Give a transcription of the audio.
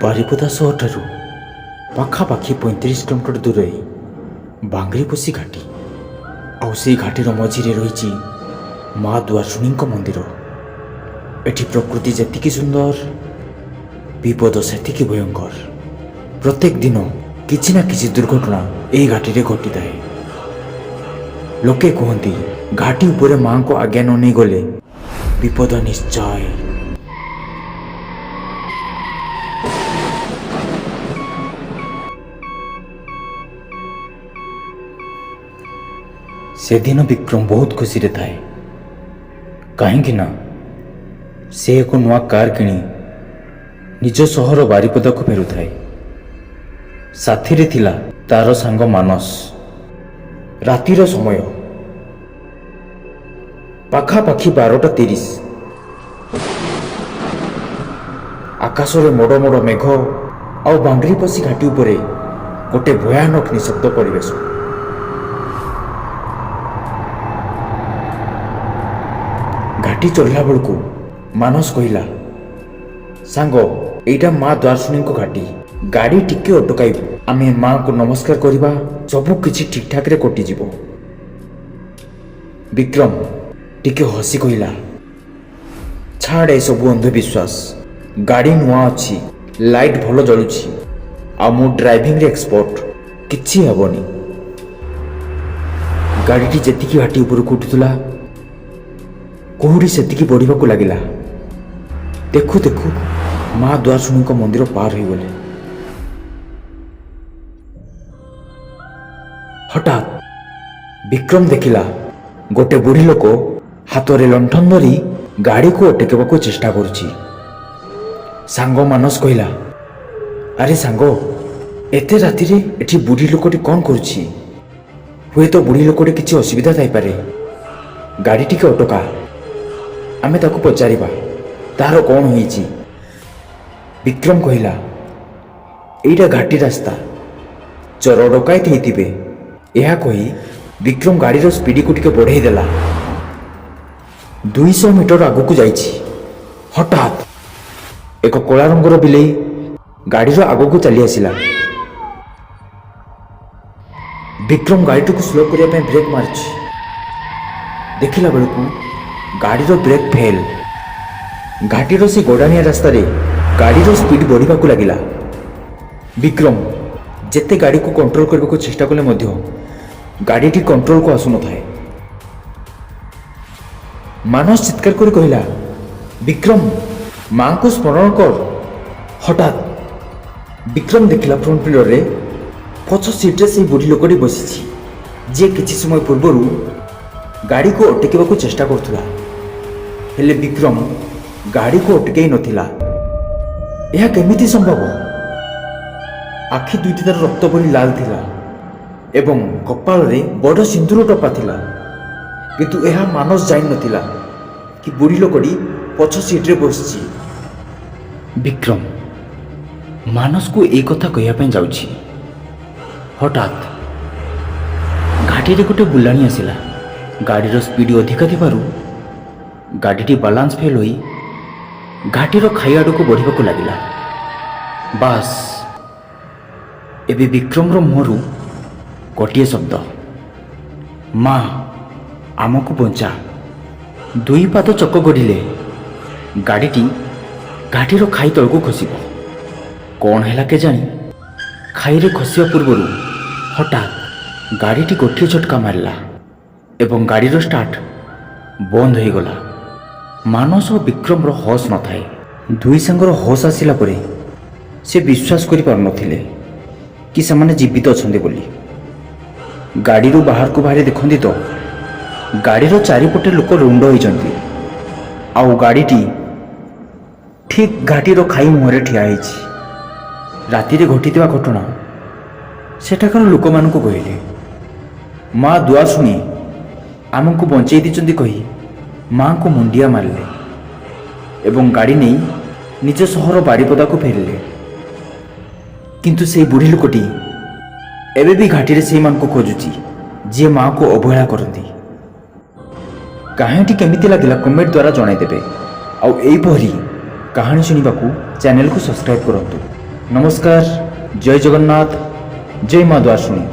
ବାରିପଦା ସହରଠାରୁ ପାଖାପାଖି 35 କିଲୋମିଟର ଦୂରରେ ବାଙ୍ଗରିପୋଷି ଘାଟି। ଆଉ ସେଇ ଘାଟିର ମଝିରେ ରହିଛି ମା ଦୁଆଶୁଣୀଙ୍କ ମନ୍ଦିର। ଏଠି ପ୍ରକୃତି ଯେତିକି ସୁନ୍ଦର, ବିପଦ ସେତିକି ଭୟଙ୍କର। ପ୍ରତ୍ୟେକ ଦିନ କିଛି ନା କିଛି ଦୁର୍ଘଟଣା ଏହି ଘାଟିରେ ଘଟିଥାଏ। ଲୋକେ କୁହନ୍ତି, ଘାଟି ଉପରେ ମାଙ୍କ ଆଜ୍ଞା ନ ନେଇଗଲେ ବିପଦ ନିଶ୍ଚୟ। ସେଦିନ ବିକ୍ରମ ବହୁତ ଖୁସିରେ ଥାଏ, କାହିଁକି ନା ସେ ଏକ ନୂଆ କାର୍ କିଣି ନିଜ ସହର ବାରିପଦାକୁ ଫେରୁଥାଏ। ସାଥିରେ ଥିଲା ତାର ସାଙ୍ଗ ମାନସ। ରାତିର ସମୟ ପାଖାପାଖି 12:30। ଆକାଶରେ ମୋଡ଼ ମୋଡ଼ ମେଘ ଆଉ ବାଙ୍ଗରିପୋଷି ଘାଟି ଉପରେ ଗୋଟେ ଭୟାନକ ନିଶବ୍ଦ ପରିବେଶ। ଘାଟି ଚଢ଼ିଲା ବେଳକୁ ମାନସ କହିଲା, "ସାଙ୍ଗ, ଏଇଟା ମା ଦ୍ୱାରଶୁଣୀଙ୍କ ଘାଟି। ଗାଡ଼ି ଟିକେ ଅଟକାଇବୁ, ଆମେ ମାଙ୍କୁ ନମସ୍କାର କରିବା, ସବୁ କିଛି ଠିକଠାକରେ କଟିଯିବ।" ବିକ୍ରମ ଟିକେ ହସି କହିଲା, "ଛାଡ଼ ଏସବୁ ଅନ୍ଧବିଶ୍ୱାସ। ଗାଡ଼ି ନୂଆ ଅଛି, ଲାଇଟ୍ ଭଲ ଜଳୁଛି ଆଉ ମୁଁ ଡ୍ରାଇଭିଂରେ ଏକ୍ସପର୍ଟ। କିଛି ହେବନି।" ଗାଡ଼ିଟି ଯେତିକି ଘାଟି ଉପରକୁ ଉଠୁଥିଲା, କୁହୁଡ଼ି ସେତିକି ବଢ଼ିବାକୁ ଲାଗିଲା। ଦେଖୁ ଦେଖୁ ମା ଦ୍ୱାରଶୁଣୀଙ୍କ ମନ୍ଦିର ପାର ହୋଇଗଲେ। ହଠାତ୍ ବିକ୍ରମ ଦେଖିଲା, ଗୋଟେ ବୁଢ଼ୀ ଲୋକ ହାତରେ ଲଣ୍ଠନ ଧରି ଗାଡ଼ିକୁ ଅଟକାଇବାକୁ ଚେଷ୍ଟା କରୁଛି। ସାଙ୍ଗ ମାନସ କହିଲା, "ଆରେ ସାଙ୍ଗ, ଏତେ ରାତିରେ ଏଠି ବୁଢ଼ୀ ଲୋକଟି କ'ଣ କରୁଛି? ହୁଏତ ବୁଢ଼ୀ ଲୋକଟି କିଛି ଅସୁବିଧା ଥାଇପାରେ। ଗାଡ଼ି ଟିକେ ଅଟକା, ଆମେ ତାକୁ ପଚାରିବା ତାର କ'ଣ ହେଇଛି।" ବିକ୍ରମ କହିଲା, "ଏଇଟା ଘାଟି ରାସ୍ତା, ଚୋର ଡକାୟତ ହେଇଥିବେ।" ଏହା କହି ବିକ୍ରମ ଗାଡ଼ିର ସ୍ପିଡକୁ ଟିକେ ବଢ଼େଇ ଦେଲା। 200 ମିଟର ଆଗକୁ ଯାଇଛି, ହଠାତ୍ ଏକ କଳା ରଙ୍ଗର ବିଲେଇ ଗାଡ଼ିର ଆଗକୁ ଚାଲି ଆସିଲା। ବିକ୍ରମ ଗାଡ଼ିଟିକୁ ସ୍ଲୋ କରିବା ପାଇଁ ବ୍ରେକ୍ ମାରିଛି। ଦେଖିଲା ବେଳକୁ ଗାଡ଼ିର ବ୍ରେକ୍ ଫେଲ୍। ଘାଟିର ସେ ଗୋଡ଼ାଣିଆ ରାସ୍ତାରେ ଗାଡ଼ିର ସ୍ପିଡ୍ ବଢ଼ିବାକୁ ଲାଗିଲା। ବିକ୍ରମ ଯେତେ ଗାଡ଼ିକୁ କଣ୍ଟ୍ରୋଲ କରିବାକୁ ଚେଷ୍ଟା କଲେ ମଧ୍ୟ ଗାଡ଼ିଟି କଣ୍ଟ୍ରୋଲକୁ ଆସୁନଥାଏ। ମାନସ ଚିତ୍କାର କରି କହିଲା, "ବିକ୍ରମ, ମାଙ୍କୁ ସ୍ମରଣ କର।" ହଠାତ୍ ବିକ୍ରମ ଦେଖିଲା, ଫ୍ରଣ୍ଟ ପିଲରରେ ପଛ ସିଟ୍ରେ ସେଇ ବୁଢ଼ୀ ଲୋକଟି ବସିଛି, ଯିଏ କିଛି ସମୟ ପୂର୍ବରୁ ଗାଡ଼ିକୁ ଅଟକାଇବାକୁ ଚେଷ୍ଟା କରୁଥିଲା। ହେଲେ ବିକ୍ରମ ଗାଡ଼ିକୁ ଅଟକାଇ ନଥିଲା। ଏହା କେମିତି ସମ୍ଭବ? ଆଖି ଦୁଇଟି ତାର ରକ୍ତ ପରି ଲାଲ ଥିଲା ଏବଂ କପାଳରେ ବଡ଼ ସିନ୍ଦୁର ଟୋପା ଥିଲା। କିନ୍ତୁ ଏହା ମାନସ ଜାଣିନଥିଲା କି ବୁଢ଼ୀ ଲୋକଟି ପଛ ସିଟ୍ରେ ବସିଛି। ବିକ୍ରମ ମାନସକୁ ଏଇ କଥା କହିବା ପାଇଁ ଯାଉଛି, ହଠାତ୍ ଘାଟିରେ ଗୋଟେ ବୁଲାଣି ଆସିଲା। ଗାଡ଼ିର ସ୍ପିଡ୍ ଅଧିକା ଥିବାରୁ ଗାଡ଼ିଟି ବାଲାନ୍ସ ଫେଲ୍ ହୋଇ ଘାଟିର ଖାଇ ଆଡ଼କୁ ବଢ଼ିବାକୁ ଲାଗିଲା। ବାସ୍, ଏବେ ବିକ୍ରମର ମୁହଁରୁ ଗୋଟିଏ ଶବ୍ଦ, "ମା, ଆମକୁ ବଞ୍ଚା।" ଦୁଇ ପାଦ ଚକ ଗଡ଼ିଲେ ଗାଡ଼ିଟି ଘାଟିର ଖାଇ ତଳକୁ ଖସିବ। କ'ଣ ହେଲା କେଜାଣି, ଖାଇରେ ଖସିବା ପୂର୍ବରୁ ହଠାତ୍ ଗାଡ଼ିଟି ଗୋଟିଏ ଝଟକା ମାରିଲା ଏବଂ ଗାଡ଼ିର ଷ୍ଟାର୍ଟ ବନ୍ଦ ହୋଇଗଲା। ମାନସ ଓ ବିକ୍ରମର ହୋସ୍ ନଥାଏ। ଦୁଇ ସାଙ୍ଗର ହୋସ୍ ଆସିଲା ପରେ ସେ ବିଶ୍ୱାସ କରିପାରୁନଥିଲେ କି ସେମାନେ ଜୀବିତ ଅଛନ୍ତି ବୋଲି। ଗାଡ଼ିରୁ ବାହାରକୁ ବାହାରି ଦେଖନ୍ତି ତ ଗାଡ଼ିର ଚାରିପଟେ ଲୋକ ରୁଣ୍ଡ ହୋଇଛନ୍ତି ଆଉ ଗାଡ଼ିଟି ଠିକ୍ ଘାଟିର ଖାଇ ମୁହଁରେ ଠିଆ ହେଇଛି। ରାତିରେ ଘଟିଥିବା ଘଟଣା ସେଠାକାର ଲୋକମାନଙ୍କୁ କହିଲେ। ମା ଦୁଆଶୁଣୀ ଆମକୁ ବଞ୍ଚେଇ ଦେଇଛନ୍ତି କହି ମାଙ୍କୁ ମୁଣ୍ଡିଆ ମାରିଲେ ଏବଂ ଗାଡ଼ି ନେଇ ନିଜ ସହର ବାରିପଦାକୁ ଫେରିଲେ। କିନ୍ତୁ ସେଇ ବୁଢ଼ୀ ଲୋକଟି ଏବେ ବି ଘାଟିରେ ସେଇମାନଙ୍କୁ ଖୋଜୁଛି, ଯିଏ ମାଆକୁ ଅବହେଳା କରନ୍ତି। କାହାଣୀଟି କେମିତି ଲାଗିଲା, କମେଣ୍ଟ ଦ୍ୱାରା ଜଣାଇଦେବେ। ଆଉ ଏହିପରି କାହାଣୀ ଶୁଣିବାକୁ ଚ୍ୟାନେଲକୁ ସବସ୍କ୍ରାଇବ୍ କରନ୍ତୁ। ନମସ୍କାର, ଜୟ ଜଗନ୍ନାଥ, ଜୟ ମା ଦ୍ୱାରଶୁଣୀ।